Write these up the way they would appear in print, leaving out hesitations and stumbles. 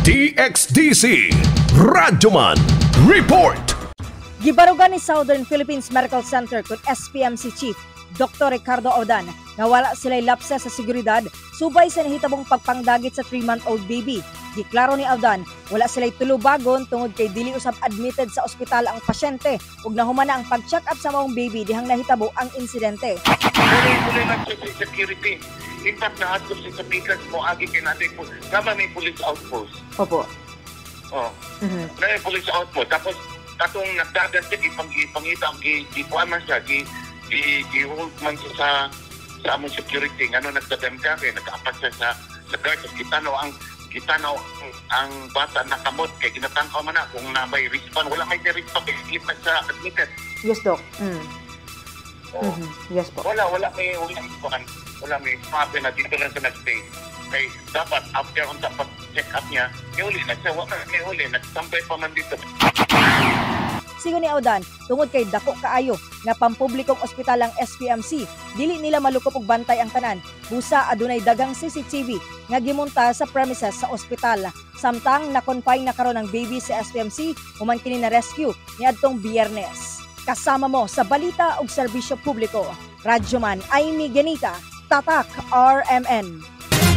DXDC Radyoman Report. Gibarugan ni Southern Philippines Medical Center kung SPMC Chief Dr. Ricardo Audan nga wala sila'y lapse sa seguridad subay sa nahitabong pagpangdagit sa 3-month-old baby. Giklaro ni Audan, wala sila'y tulubagon tungod kay dili usab admitted sa ospital ang pasyente ug nahuman na ang pag-check up sa maong baby dihang nahitabo ang insidente. Wala lang siya sa security. In fact, naadto siya sa pikas mo, agi kay natin po. Tama, may police outpost. Opo. Oh. May police outpost. Tapos, katong nagdagan siya, ipangita, gi, man siya, gi hold man siya sa among security. Ngano nagdagan ka, kay nag-apat siya sa guard. Tapos gitanaw ang bata nakamot kay ginatanaw man na kung na may wristband. Wala may wristband kay dili pa siya admitted. Yes, Doc. Oh. Yes po. Wala may, wala may, kuan, wala may sabi na dito lang siya nag-stay. Kay dapat after unta pag-check up niya, uli na siya, wala may uli, nagtambay pa man dito. Sigon ni Audan, tungod kay dako kaayo nga pampublikong ospital ang SPMC, dili nila malukop og bantay ang tanan. Busa adunay daghang CCTV nga gimonta sa premises sa ospital. Samtang na-confine na karon ang baby sa SPMC, human kini na rescue niadtong Biyernes. Kasama mo sa balita ug serbisyo publiko. Radyoman Amy Ganita, Tatak RMN.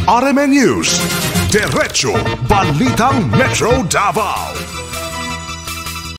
RMN News. Diretso Balitang Metro Davao.